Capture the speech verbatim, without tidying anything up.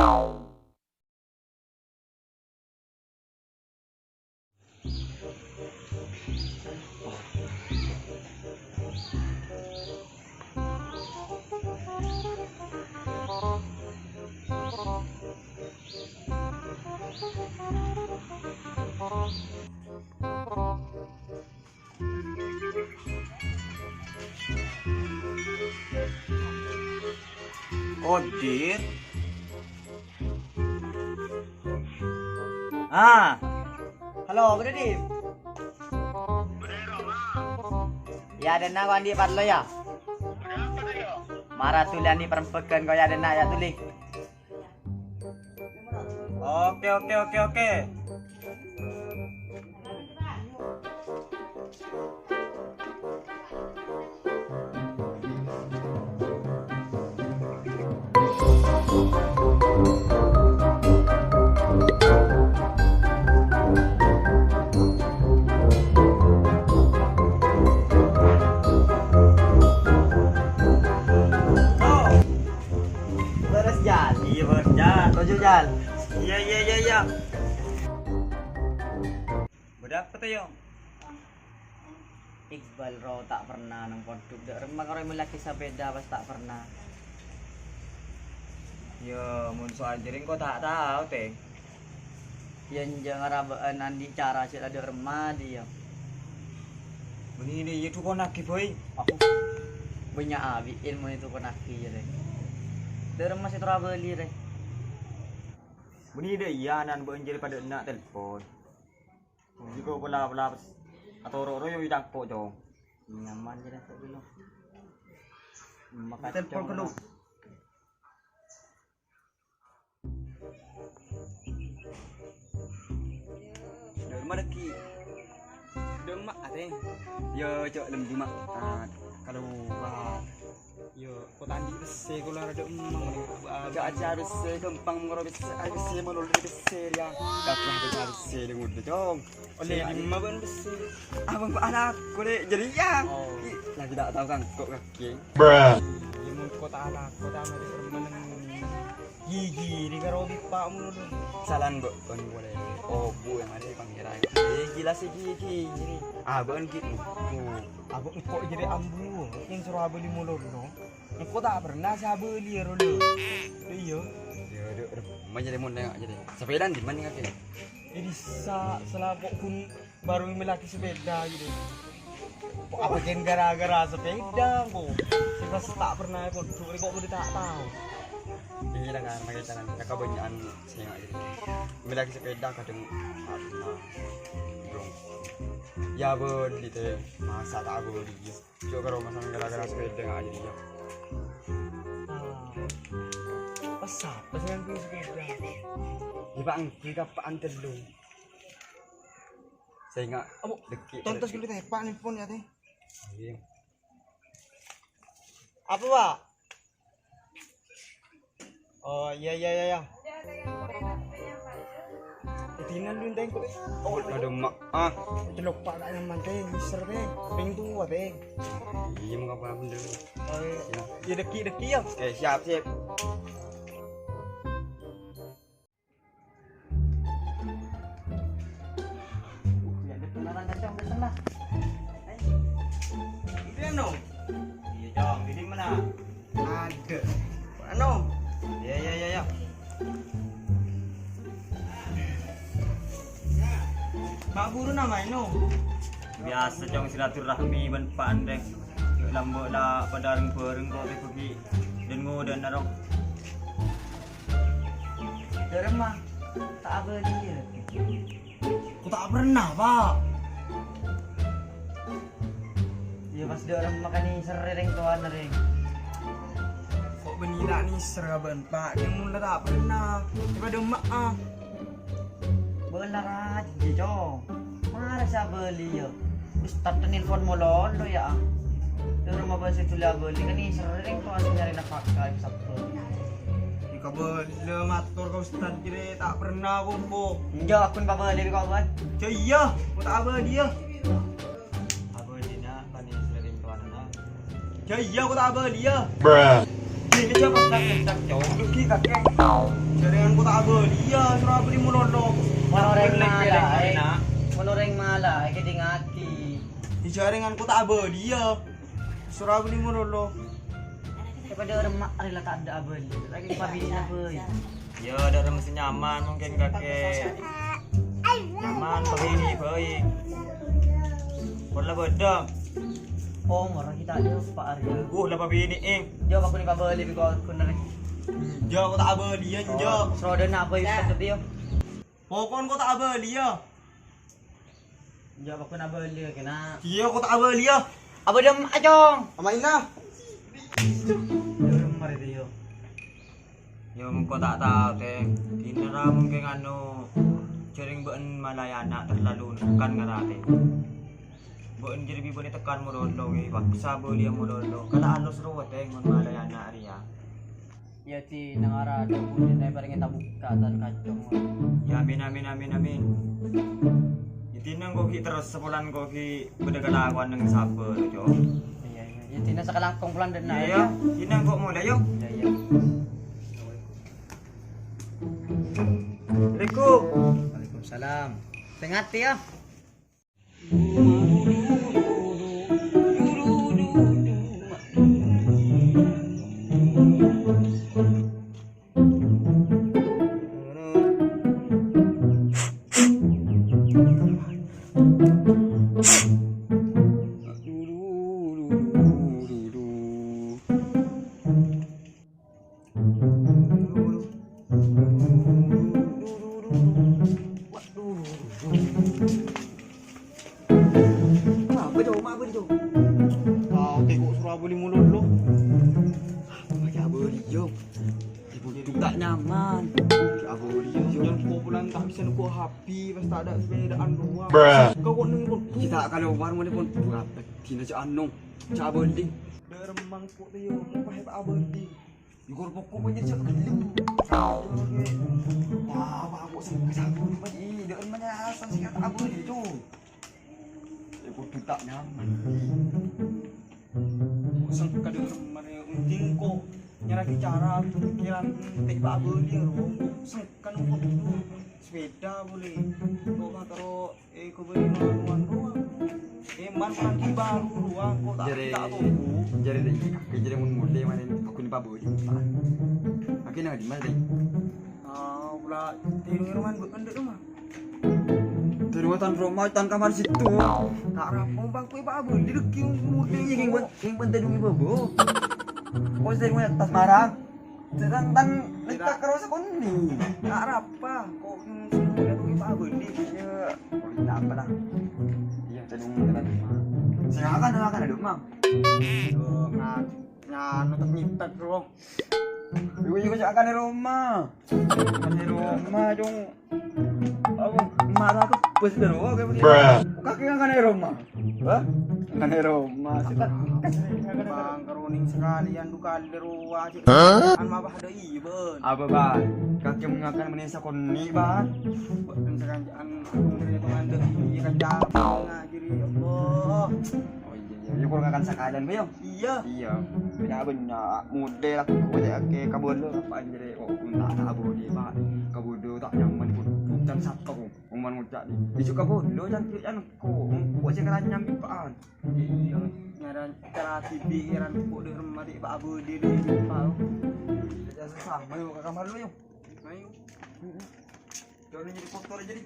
Kodir. Ah. Halo, Bro Dim. Ya, denna ko andi' parlo ya. Mara tuli andi' parembhâghân ko ya denna ya tuli. Oke, oke, oke, oke. Bârâs, Jal. Iyâ, bârâs, Jal. Toju', Jal. Iyâ, iyâ, iyâ, iyâ. Bâdâ apa, Tèyong? Iqbal ro ta' perna neng pondhuk. Dâ' remma karo mellèaghi sapèda pas ta' perna. Yâ, mon soal jârèya engko' ta' tao, Tèng. Yâ, enjâ' ngarabâ'ân andi' cara cè' la dâ' remma, dhi, yâ. Bânnè iyâ dukonnaghi, Boy. Aku bânnya' abi'in mon èdukonnaghi, yâ, rè. Dâ' remma sè toro' abâli, rè. Bânnè iyâ, nan bâ'ân jârèya padâ enna' telpon. Jiko pola-pola atoro' royo cangko', Cong. Nyaman jârèya, Cong, dulu. Makasih, telpon Cong. Kelu. Dâ' remma dhâggi'? Dâ' emma', Atè. Yo, Cok, lem Juma'. Ah, kalowar. Yo, ko' ta' andi' pèssè, ko' la dâ' emma', mending. Cok, aja pèssè, ghâmpang moro pèssè, ayo pèssè, malolo pèssè, ya. Kabeh pèssè, pèssè, dâ' ngodâ, Cong. Ollè dimma bân bessè? Abang kok alako, Lè'? Jârèya. Oh. Ih, lagi ta' tao kan, kok kakè. Bruh. Iyâ, mon kok ta' alako, ta' mari permen. Gigi, di karo bipa' mulu. Salan, Mbok, kon boleh. Oh, Bu, yang ada Pangeran. Eh, gila sih, gigi, gini. Ah, bân gitu. Tuh, abang kok jadi ambu, mungkin suruh abang di mulut, no? Engko' ta' pernah sè abâli, ya, Rul. Iyâ. Ya, dâ' remma jârèya mon nèng jârèya. Sapèdaan dimma nèng kakè? È dissa', sala kok ghun bhuru mellèaghi sapèda, gitu. Kok apa ghun gara-gara sapèda, kok? Sè pas ta' pernah è pondhuk, kok udah ta' tao. Iyâ, kan, makè carana kabânnya'an sènga' gitu. Mellèaghi sapèda kadhâng ta' pernah. Belum. Ya, bân, gitu. Masa ta' abâli, gitu. Cok, karo masalah gara-gara sepeda nggak jadi, ya. Ah. Pas apa sih yang punya sepeda? Ya, Pak, nggih, kapaan tellu. Saya nggak. Apa? Deki. Tontos dulu teh, Pak, nelpon ya, teh. Iya. Apa, Pak? Oh, iya, iya, iya, iya. Dinah lu, Teng, kok. Oh, ada emak. Ah. Celok, Pak, tak nyaman, Teng. Mister, Teng. Ping tua, Teng. Iya, mau kapan dulu? Oh, iya. Ya. Ya, deki, deki, ya. Oke, siap, siap. Itu, Nong. Iya, Cong. Ini mana? Ada. Anu. Iya, iya, iya, iya. Pak Guru namanya, Nong. Biasa, Cong, silaturahmi bân Pak André. Yuk, lambâ' la padâ reng-bhâreng kok tèbâgi dâ' ngodâna, Rong. Dâ' remma, ta' abâli, ya. Kok ta' pernah, Pak? Ya, pas dâ' remma kan nèser rèng towana, rèng. Kok bânnè ta' nèser ka bâ'na, Pak? Yang mula ta' pernah. Daripada emma', ah. Bâ'na rajâ, Cong. Mara sè abâli, ya. Ustad ta' nelpon mololo, ya, ah. Dâ' remma bâ'na sè dhuli abâli, kan nèser rèng towana nyarè nafaka, sabbhâr. Kabâlâ mator ka Ustad jârèya ta' pernah kompo. Enjâ', aku kabâlâ bi' kobân. Jâ iyâ, ko' ta' abâli, yâ. Abâlina bânnè sèrèng towana. Jâ iyâ, ko' ta' abâli, yâ. Bruh. Ini siapa? Tak, tak, cowok. Rugi, kakek. Jaringan kok ta' abâliyâ, soro abâli malolo. Mon orèng malaè, mon orèng malaè, kèdingngaghi. Di jaringan kok ta' abâliyâ, soro abâli malolo. È, padâ remma' arè la tadâ' abâli. Lagi pabinèna bhâi. Iyâ, dâ' remma' sè nyaman mungkin, kakè. Nyaman, pabinè bhâi. Pon la bâdâ. Oh, mara kita ada, Pak Arya. Uh, la pabinè, eh. Jâ' aku ni pabâli, bi' kok bener. Jâ' kok ta' abâliyâ, jâ'. Soro dâna apa, Ustaz, tapi, yo? Pokon kok ta' abâliyâ. Jâ' pokon abâliyâ, kèna. Iyâ, kok ta' abâliyâ. Abâ dâ' emma', Cong. Ama' Ina. Dâ' remma' rèya, yo. Yo, mengko ta' tao, Tèng. Dinna ra mungkin anu, jhâreng bâ'en malaè ana' terlalu nekan ngara, Tèng. Bâ'en jârèya bi' bâ'en tekan malolo, èpaksa bâliyâ malolo. Kala alos rowa, Tèng, mon malaè ana' rèya. Iyâ, Ci, nang ara ada budi naè parèngè tabukka' tan kacong. Ya, amin, amin, amin, amin. Intina engko' ghi' terros sapolan engko' ghi' bâdâ kalakowan neng sabâ, Cong. Iyâ, iyâ. Iyâ, Ci, nang sakalangkong polan dâ' enna', iyâ. Iyâ, Ci, nang engko' molè, yo. Iyâ, iyâ. Assalamualaikum. Waalaikumsalam. Sè ngatè, ya. Apa, Cok? Apa, Cok? Ah, oke, kok soro abâli malolo. Apa ya abâli, Cok? Di pondhuk ta' nyaman. Abâli, Cok. Jhâ' engko' polan ta' bisa nengko' H P, pas ta' ada sepedaan doang. Bruh. Kok neng pondhuk? Kita kalowar mèlè pondhuk apa? Dina jhâ' anu, jhâ' abâli. Dâ' remma' kok, yo, apa ya abâli? Yukor pokok aja cek gelem. Wah, wah, kok sengke sabu, Pak. Ih, dek mana alasan sih kata abu itu? Ya, kudu ta' nyaman. Kok sengke dek mana, mending kok nyaragi cara pemikiran teh Pak Abu ini, Ro. Kok sengke nunggu dulu. Sepeda boleh. Kok mah karo Eh, kok bâri' nang rowa. Eh, man, peranggi baru rowa, kok ta', jârè, ta' toko. Jârè, Rè, kakè jârè mon molè, marèn aku ni pabâli, Pak. Kakè nang dimma, Rè? Ah, pula di rumah, Bu, kan di rumah. Di rumah tan roma, tan kamar situ. Ta' rapo, Bang, kowe pabâli lagi molè. Iya, yang pen-, yang penting dulu, Bu. Kok di rumah tas marang? Sedangkan lengkap karo sakone. Tak apa, kok sing semuanya tuh kita beli. Iya, kok kita apa lah? Iya, tadi ngomong tadi. Sing akan, akan ada, Mang. Aduh, ngan-, nganu tak nyitak, Bro. Iku juga akan di rumah. Akan di rumah, dong. Apa? Marah tuh bos di rumah, kayak begini. Bruh. Kakek kan di rumah. Hah? Kan di rumah. Bang, keruning sekalian tuh kali di rumah, Cik. Hah? Kan mabah ada iben. Apa, Bang? Kakek mengakan menisa koni, Bang? Bukan sekanjaan aku ngeliat tuh ada iya kan jam ngajiri, ya Allah. Oh iya, iya. Ya, kurang akan sekalian, Bang. Iya. Iya. Bânnya'-bânnya' model aku kok ca'ake kabolo apa jârè kok ta' kabodi, Pak. Kabodi ta' nyaman pon. Bukan satu. Oman ngoca' di. Isu kabolo cantik kan kok. Kok sing kalanyam, Pak. Iya. Ngaran cara bibi ngaran kok di rumah di Pak Abudi di, Pak. Ya, sama yuk ke kamar dulu yuk. Ayo. Jangan jadi kotor aja di.